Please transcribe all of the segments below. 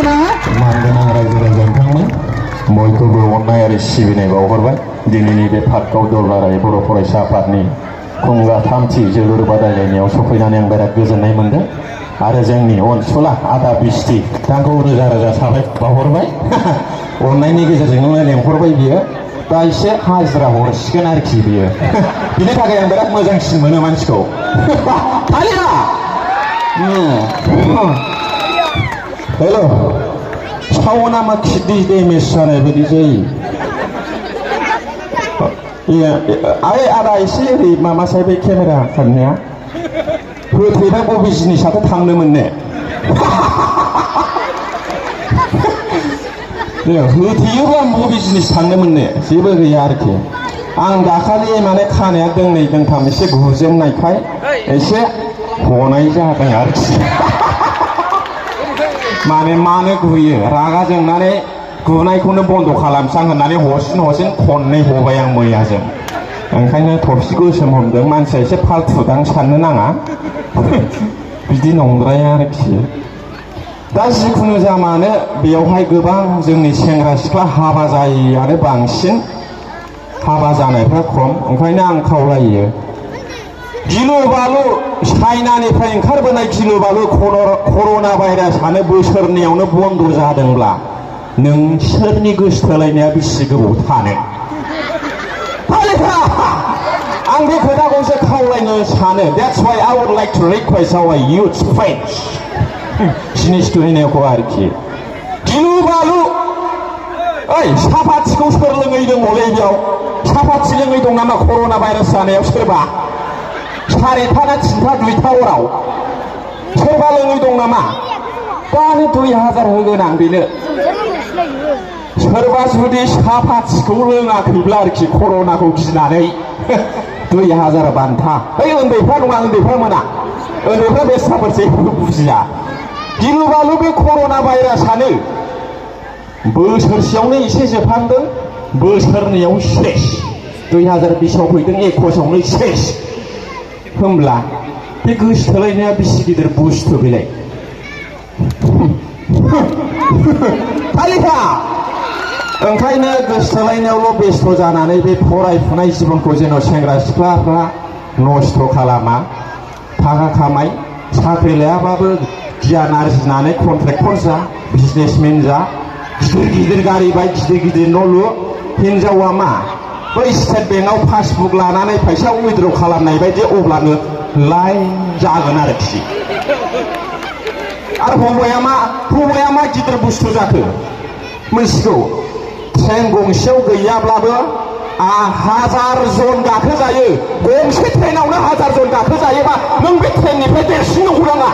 मानगोनां रायजो राजा नोंथांमोन बयखौबो अननाय आरो सिबिनाय बावहरबाय। दिनैनि बे पार्कआव दुलाराय बर' फरायसा आफादनि खुंगा 3थि जोलुर बादायलायनायाव सफैनानै आं बिराद गोजोननाय मोनदों आरो जोंनि अनसुला आदा बिस्टि बिथांखौ रोजा रोजा साबायखर बावहरबाय। अननायनि गेजेरजोंनो लेंहरबाय बियो, दा एसे हाजिरा हरसिगोन आरोखि बियो। बिनि थाखाय आं बिराद मोजांसिन मोनो मानसिखौ। थालिरा हेल' सावना मा खिदि डेमेज जानाय बायदि जायो। आरे आदा एसे ओरै मामा साहेब केमेरा खारनाया होथेबा बबे जिनिसाथ' थांनो मोनने होथेयोब्ला बबे जिनिस थांनो मोनने जेबो गैया आरोखि। आं दाखालि माने खानाया दोंनै दोंथाम एसे गुजेननायखाय एसे हनाय जादों आरोखि। माने मानो गुयो रागा जोंनानै गुनायखौनो बन्द' खालामसां होननानै हरसिन खननै हबाय आं मैयाजों। ओंखायनो थफि गोसोम हमदों। मानसिया एसे फाल्थुदां साननो नाङा, बिदि नंद्राया आरोखि। दा जिखुनु जा मानो बेयावहाय गोबां जोंनि सेंग्रा सिख्ला हाबा जायैआनो बांसिन, हाबा जानायफ्रा खम। ओंखायनो आं खावलायो गिलु बालु चाइनानिफ्राय ओंखारबोनाय गिलु बालु कर'ना भाइरासआनो बोसोरनैयावनो बन्द' जादोंब्ला नोंसोरनि गोसोथोलायनाया बेसे गोबाव थानो? आं बे खोथाखौसो खावलायनो सानो। That's why I would like to request our youth friends जिनिस दुइनायखौ आरोखि गिलु बालु। ओइ साफाथिखौ सोर लोङै दं हलै बेयाव? साफाथि लोङै दं नामा कर'ना भाइरास जानायाव सोरबा? 3:30 ना 3:00 2:00 हराव सोरबा लोङै दं नामा? दानो 2000 होगोन आं बेनो। सोरबा जुदि साफाथिखौ लोङाखैब्ला आरोखि कर'नाखौ गिनानै 2000 बान्था। ओइ उन्दैफ्रा नङा, उन्दैफ्रा मोना, उन्दैफ्रा बेस्राफोर जेबो बुजिया। गिलु बालु बे कर'ना भाइरासआनो बोसोरसेयावनो एसे जोबहांदों, बोसोरनैयाव सेस। 2020आव फैदों, 21आवनो सेस। होमब्ला बे गोसोथोलायनाया बेसे गिदिर बुस्थु बेलाय? थालिखा ओंखायनो गोसोथोलायनायावल' बेस्थ' जानानै बे फरायफुनाय जिबनखौ जेन' सेंग्रा सिख्लाफ्रा नस्थ' खालामा। थाखा खामाय, साख्रि लायाबाबो गियान आरजिनानै कन्ट्रेक्टर जा, बिजनेसमेन जा, गिदिर गिदिर गारि बाय, गिदिर गिदिर न' लु। हिनजावा मा बै स्टेट बेंकआव पासबुक लानानै फैसा उइद्र' खालामनाय बायदि अब्लानो लाइन जागोन आरोखि। आरो हौवाया मा गिदिर बुस्थु जाखो मोनसिगौ? ट्रेन गंसेयाव गैयाब्लाबो 1000 जन गाखोजायो। गंसे ट्रेनावनो 1000 जन गाखोजायोबा नों बे ट्रेननिफ्राय देरसिन नंगौना?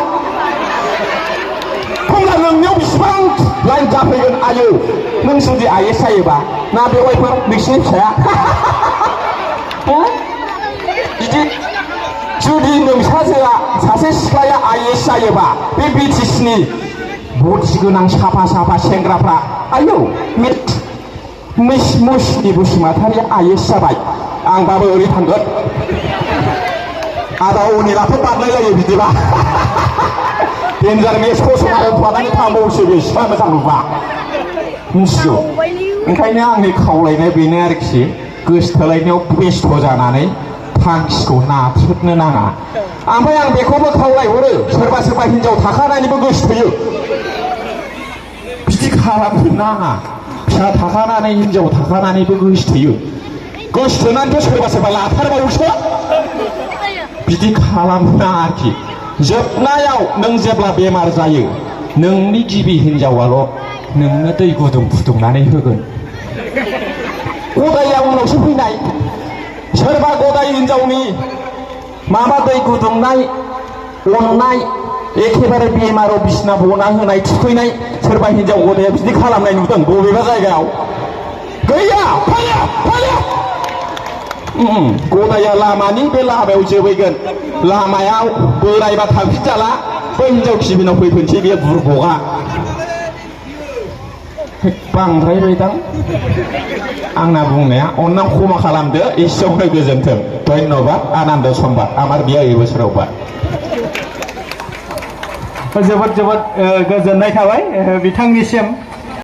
होमब्ला नोंनियाव बेसेबां लाइन जाफैगोन आयौ? नों जुदि आइएस जायोबा ना बेवाइफोर नोंसिनि फिसाया बिदि जुदि नोंसाजोआ सासे सिख्लाया आइएस जायोबा बे बिटिसिनि बडि गोनां साफा साफा सेंग्राफ्रा आयौ मुस्नि बसुमातारिया आइएस जाबाय, आंबाबो ओरै थांगोन। आदा अनिलाथ' बारलायलायो बिदिबा। डेन्जार मेच फसंनानै थानानै थांबावसो बे सिख्ला मोजां नुबा मिथिगौ। ओंखायनो आंनि खावलायनाय बेनो आरोखि, गोसोथोलायनायाव बेस्थ' जानानै थांखिखौ नाथ्रोदनो नाङा। ओमफ्राय आं बेखौबो खावलायहरो, सोरबा सोरबा हिनजाव थाखानानैबो गोसोथोयो, बिदि खालामनो नाङा। फिसा थाखानानै हिनजाव थाखानानैबो गोसोथोयो, गोसोथोनानैथ' सोरबा सोरबा लाथारबावोसो। बिदि खालामनो नाङा आरोखि। जोबनायाव नों जेब्ला बेमार जायो, नोंनि गिबि हिनजावाल' नोंनो दै गुदुं फुदुंनानै होगोन। गदाया उनावसो फैनाय। सोरबा गदाय हिनजावनि माबा दै गुदुंनाय, अननाय, एखेबारे बेमाराव बिसिना बना होनाय, थुखैनाय, सोरबा हिनजाव गदाया बिदि खालामनाय नुदों बबेबा जायगायाव? गैया। गदाया लामानि बे लामायाव जोबैगोन। लामायाव बोरायबा थांफिनजाला, बै हिनजाव खिबिनाव फैफिनसै बे बुरबगा। बांद्रायबायदां आंना बुंनाया, अन्नानै क्षमा खालामदो। एसेयावनो गोजोन्थों। धन्यबाद। आनन्द सम्बाद। आमार बिया এই বছর जोबोद जोबोद गोजोननाय थाबाय बिथांनिसिम